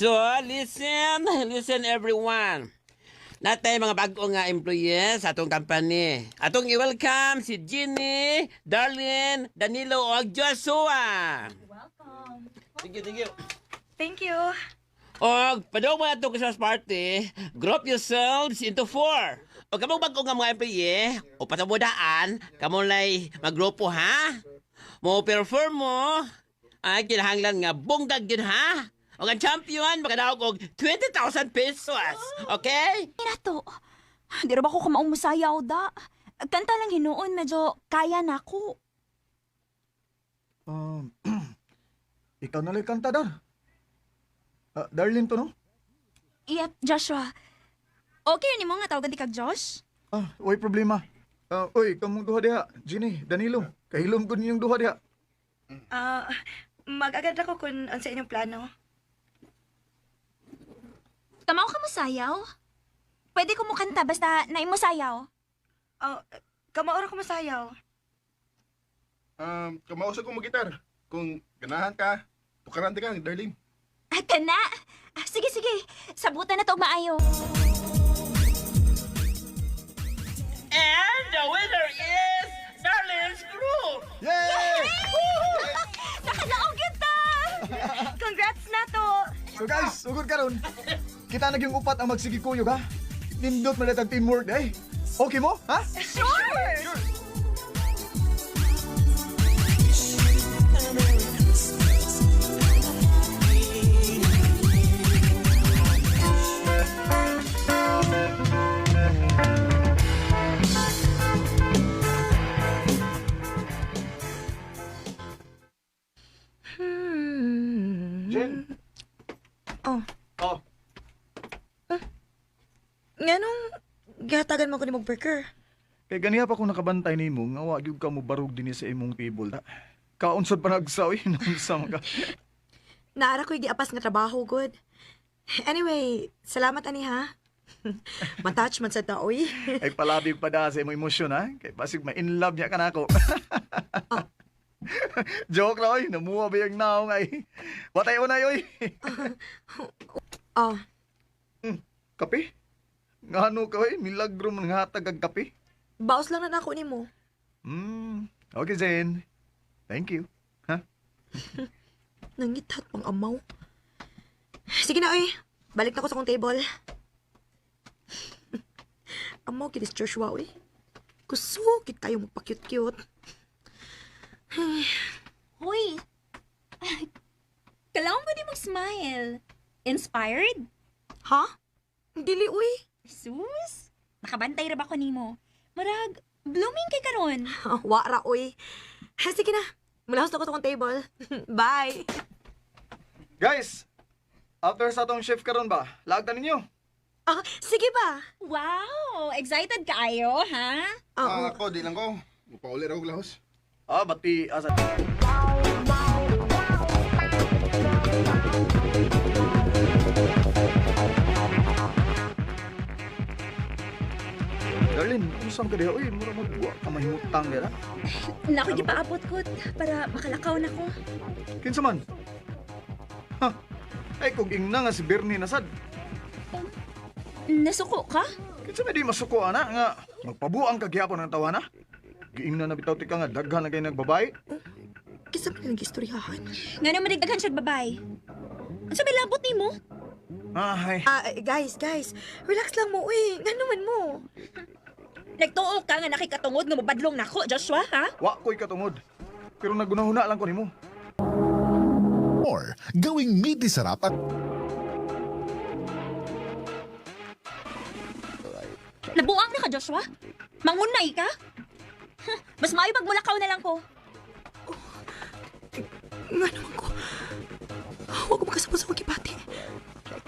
So, listen, listen everyone. Natay mga bago nga employees sa atong company. Atong i-welcome si Ginny, Darlene, Danilo ug Joshua. Welcome. Thank you, thank you. Thank you. Og padung mo atong Christmas party, group yourselves into four. O kamong bago nga mga employee, o patabudaan, kamo lay maggrupo ha? Mo perform mo, ay kinahanglan nga bunggag yun ha? O ang champion, makadaog og 20,000 pesos. Okay? Nato. Di ra ba ko kamaong musayaw da? Kanta lang hinuon, medyo kaya na ako. Ikaw na lang kanta, Dar. Ah, Darlene to, no? Yep, Joshua. Okay ni mo nga tawagan di kag Josh? Ah, way problema. Ah, uy, kamong duha diha. Ginny, Danilo, kahilom ko ninyong duha diha. Ah, mag-agad ako kung unsa inyong plano. Kamaw ka musayaw? Pwede ko mo kanta basta naimo sayaw. Oh, kamaora ko masayaw. Kamausap ko magitar. Kung ganahan ka, tukaran di ka, darling. Ah, kana. Ah, sige, sige. Sabutan na to og maayo. And the winner is Darlene's group! Yay! Nakalaog yun ta! Congrats na to. So guys, sugod karon. Kita na yung upat ang magsigikuyog, ha? Nindot man ang teamwork, eh. Okay mo, ha? Sure! Jen. Oh. Oh, Nganong gihatagan mo ko ni burger? kay ganiha pa kung nakabantay nimo nga wa gyud ka mo barug dinhi sa imong table ta. Kaunsod pa nagsawi nung sa mga. Naara ko'y giapas nga trabaho, good. Anyway, salamat ani ha. Matouch man sa taoy. Ay palabi pa da sa imong emosyon ha. Kay basig ma-in love niya kanako. Joke ra oy, namuha ba yung naong ay. Watay unay oy. Oh, Kape? Ngano ka oy, milagro man nga hatag ang kape. baos lang na nako nimo. Okay Zen. Thank you. Ha? Nangitat pang amaw. Sige na, oy. Balik na ko sa kong table. Amaw kinis Joshua, oy. Kusugit kayo magpa-cute-cute. Hoy! Kailangan ba di mag-smile? Inspired? Ha? Dili, uy. Sus! Nakabantay ra ba ko nimo? Murag, blooming kay karon. Wa ra, oy. Sige na. Mulahos na ko sa kong table. Bye. Guys, after sa atong shift karon ba? Lagtan ninyo. Ah, sige ba? Wow! Excited kaayo, ha? Oo. Ah, ako, di lang ko. Mupauli ra og lahos. Ah, bati asa. Darlene, unsa man ka diha? Uy, mura magwa ka mahimutang dira. Naku, gipaabot ko para makalakaw na ko. Kinsa man? Ha? Ay, kung ingna nga si Bernie nasad. Nasuko ka? Kinsa may di masuko ana nga magpabuang ka gyapon ang tawana? Giingna na bitaw ti ka nga daghan na kay nagbabay. Kisa man nilang gistoryahan. Nga naman madigdaghan siya babay. Ano may labot nimo? Ay, Ah, eh, guys, guys. Relax lang mo, uy. Nga naman mo. Nagtuo ka nga nakikatungod nga mabadlong nako, Joshua, ha? wa ko'y katungod. Pero nagunahuna lang ko nimo. Or gawing meaty sarap at Nabuang na ka, Joshua? Mangunay ka? Huh, mas maayo pag mulakaw na lang ko. Nga naman ko. Huwag ko makasabot sa akong gibati.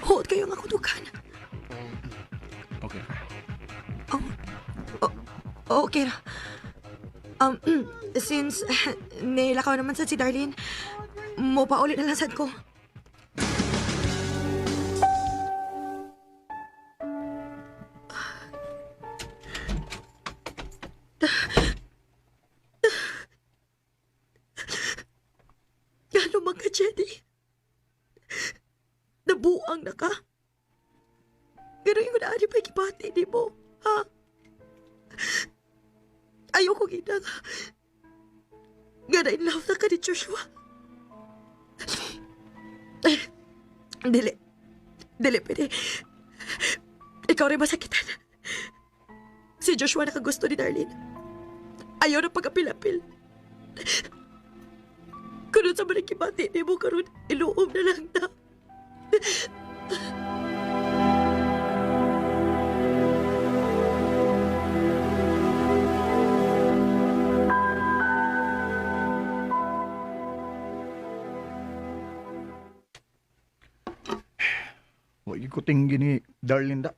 Huot kayo nga kutukan. Okay. Oh, oh, okay ra. Since nilakaw naman sa si Darlene, mo pa ulit na lang sad ko. Gano'n man ka, Jenny? Nabuang na ka. Pero yung na pa gibati ni mo, ha? Ayoko gina nga. Nga na in love na ka ni Joshua. Dili. Dili, pwede. Ikaw rin masakitan. Si Joshua nakagusto ni Darlene. Ayaw na pag-apil-apil. Kuno sa manikibati ni mo karon, iluom na lang ta. Wa gyud ko tinggi ni Darlene da.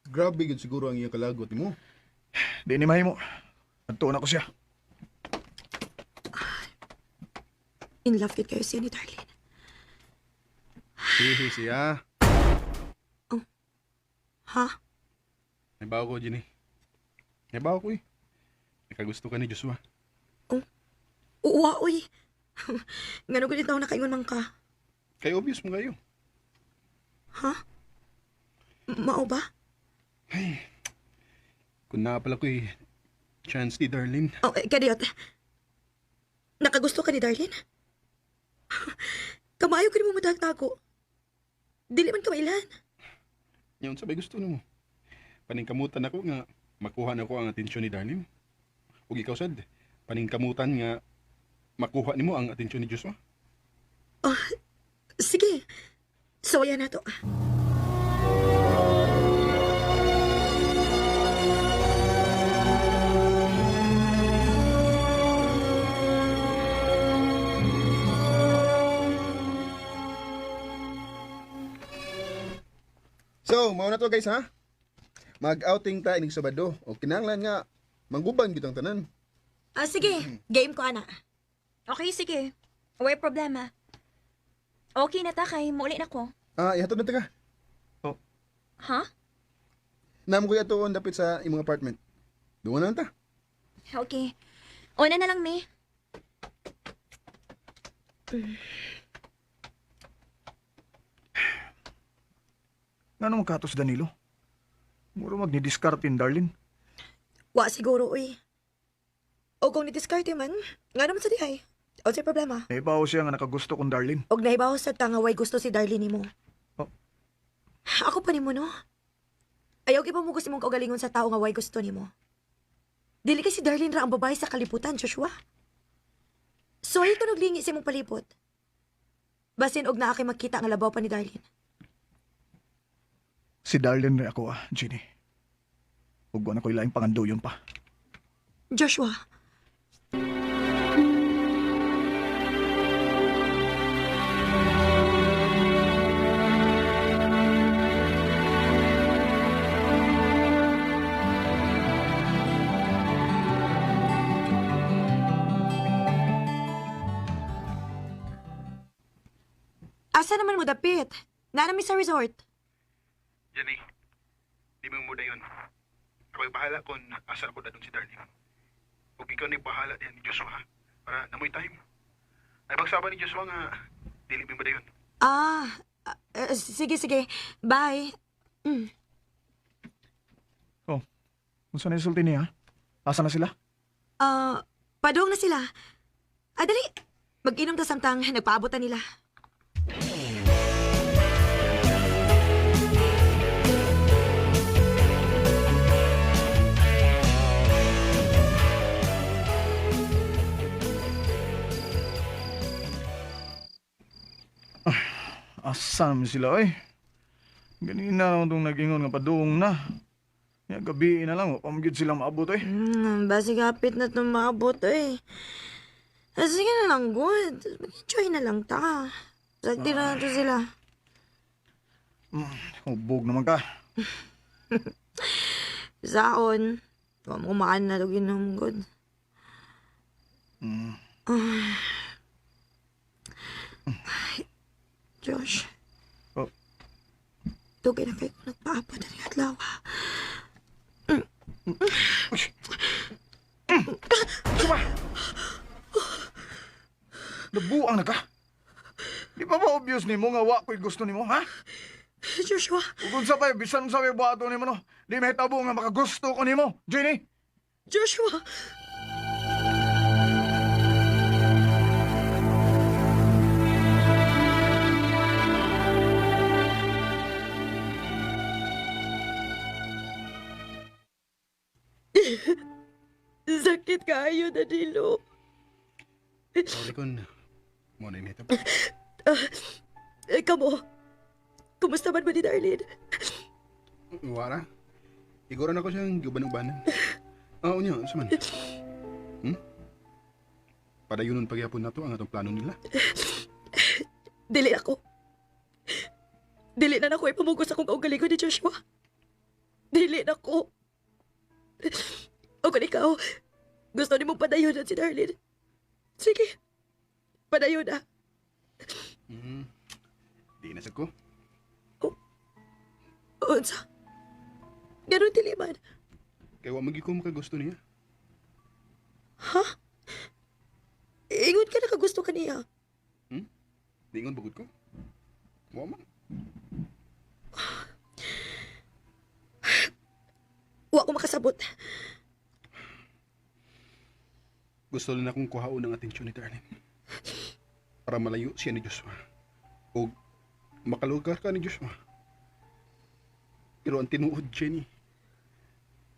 Grabe gid siguro ang iyang kalagot nimo. Di ni mahimo. Adto na ko siya. In love kid kayo siya ni Darlene. Sihi siya. Ha? Nabaw ko, Jenny. Nabaw ko eh. Nakagusto ka ni Joshua. Uwa, uy. Ngano gud itaw nakaingon man ka? Kay obvious mo kayo. Ha? Mao ba? Kung naa pala ko eh, chance ni Darlene. Oh, eh, kadiyot. Nakagusto ka ni Darlene? Kamayo ka ni mo matagtago. Dili man kamailan. Yan sabay gusto nimo. Paningkamutan ako nga makuha na ko ang atensyon ni Darlene. Ug ikaw sad, paningkamutan nga makuha nimo ang atensyon ni Joshua. Sige. So, ayan na to. So, mao na to guys ha. Mag-outing ta inig Sabado o kinahanglan nga mangguban gid ang tanan. Ah, sige. Game ko, ana. Okay, sige. Way problema. Okay na ta kay muuli na ko. Ah, ihatod na ta ka. Ha? Namo ko atuon dapit sa imong apartment. Duwa na lang ta. Okay. Una na lang, me. Ngano magkatos Danilo? Muro magni-discard ni Darlene. Wa siguro, uy. O kung ni-discard man, nga naman sa dihay. O sa problema. Naibaw siya nga nakagusto kong Darlene. Og nahibaw sa tanga way gusto si Darlene nimo. Oh. Ako pa nimo no. Ayaw gyud mo gusto mong kaugalingon sa tao nga way gusto nimo. Dili kay si Darlene ra ang babae sa kalibutan, Joshua. So ay kunog lingi sa imong palibot. Basin og naa kay makita nga labaw pa ni Darlene. Si Darlene rin ako ah, Jenny. Ug wa na ko'y laing pangandoyon pa. Joshua. Asa naman mo dapit? Naanami sa resort. Jenny, di mo mo dayon. Ako'y bahala kung asa ko dadon si Darlene. Ug ikaw ni bahala diyan ni Joshua ha? Para namoy time. Ay pagsaba ni Joshua nga dili mi mo dayon. Ah, sige, sige. Bye. Oh, unsa na isulti niya? Asa na sila? Ah, padung na sila. Ah, dali. Mag-inom ta samtang nagpaabot na nila. Asa naman sila oy? Ganina naman itong nag-ingon nga padung na. Ya, gabi na lang, wa pa man gyud sila maabot oy. Basig hapit na itong maabot eh. Ah, sige na lang, good. Mag-enjoy na lang ta. Sagdi na to sila. Hubog naman ka. Saon. Wa mo kumaan na ito ginom, good. Ay, Josh. Oh. Dugay na kayo kung nagpaabot na ni adlaw. Suma! Nabuang na ka? Di ba ba obvious nimo nga wa ko'y gusto nimo, ha? Joshua, Ug unsa pa'y bisan sa may buhaton nimo no. Di mahitabo nga makagusto ko nimo, Jenny. Joshua. Sakit kaayo, Danilo. Sorry kun mo na nito. Eh, kamo, kumusta man ba ni Darlene? Wara. Igoro na ko siyang guban-ubanan. Ah, unya, unsa man? Padayunon pagyapon nato ang atong plano nila. Dili ako. Dili na nako ipamugos akong kaugalingon ni Joshua. Dili na ko. O kung ikaw, gusto ni mong padayon si Darlene. Sige, padayon na. Di na sad ko. Unsa? Ganun dili man. Kay wa man gyud ko makagusto niya. Ingon ka nakagusto ka niya. Diingon bagud ko. Wa man. Wa ko makasabot. Gusto lang akong kuhaon ang atensyon ni Darlene. Para malayo siya ni Joshua. O makalugar ka ni Joshua. Pero ang tinuod, Jenny,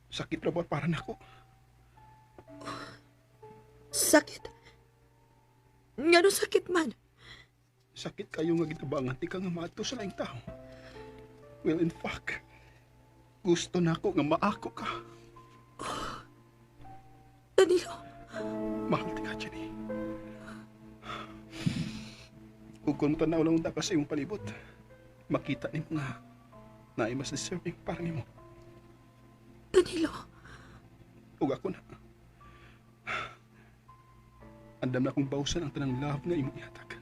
sakit ra ba para nako? Sakit. Ngano sakit man? Sakit kayo nga gitabangan ti ka nga maadto sa laing tao. Well, in fact, gusto na ako nga maako ka. Danilo, Mahal ti ka, Jenny. Ug kung tanaw lang unta ka sa imong palibot, makita nimo nga naay mas deserving para nimo. Danilo. Ug ako na. Andam na akong bawsan ang tanang love nga imong ihatag.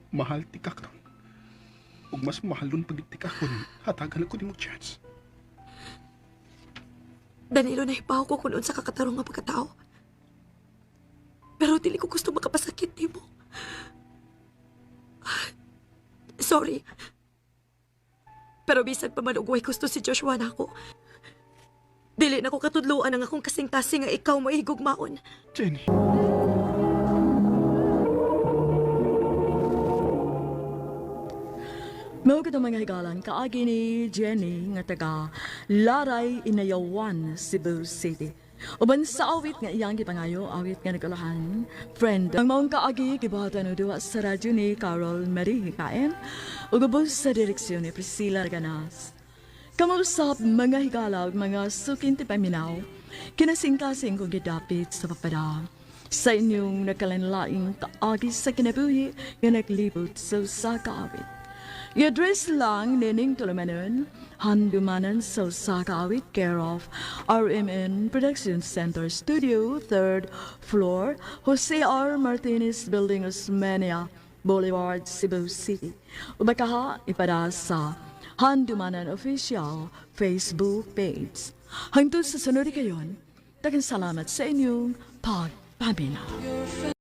Mahal ti ka karon. Ug mas mahalon pag ti ka kun hatagan ako nimo chance. Danilo, nahibaw ko kung unsa ka katarong nga pagkatao. Pero dili ko gusto makapasakit nimo. Sorry. Pero bisan pa man og way gusto si Joshua nako. Dili na ko katudloan ang akong kasing-kasing nga ikaw mo higugmaon. Jenny. Mao kitong mga higalan kaagi ni Jenny nga taga Laray Inayawan, Cebu City. Uban sa awit nga iyang gipangayo, awit nga nagkalahan, friend. Ang maong kaagi gibuhatan og duwa sa radyo ni Carol Marie Hikaen ug ubos sa direksyon ni Priscilla Ganas. Kamuusap mga higala ug mga suking tipaminaw, kinasingkasing kong gidapit sa papada. Sa inyong nakalanlaing kaagi sa kinabuhi nga naglibot sa usa ka awit. I-address lang nining tulumanon, Handumanan sa usa ka awit, care of RMN Production Center Studio, 3rd floor, Jose R. Martinez Building, Osmeña Boulevard, Cebu City. Ubakaha ipada sa Handumanan Official Facebook page. Hangtod sa sunod kayon, daghang salamat sa inyong pagpaminaw.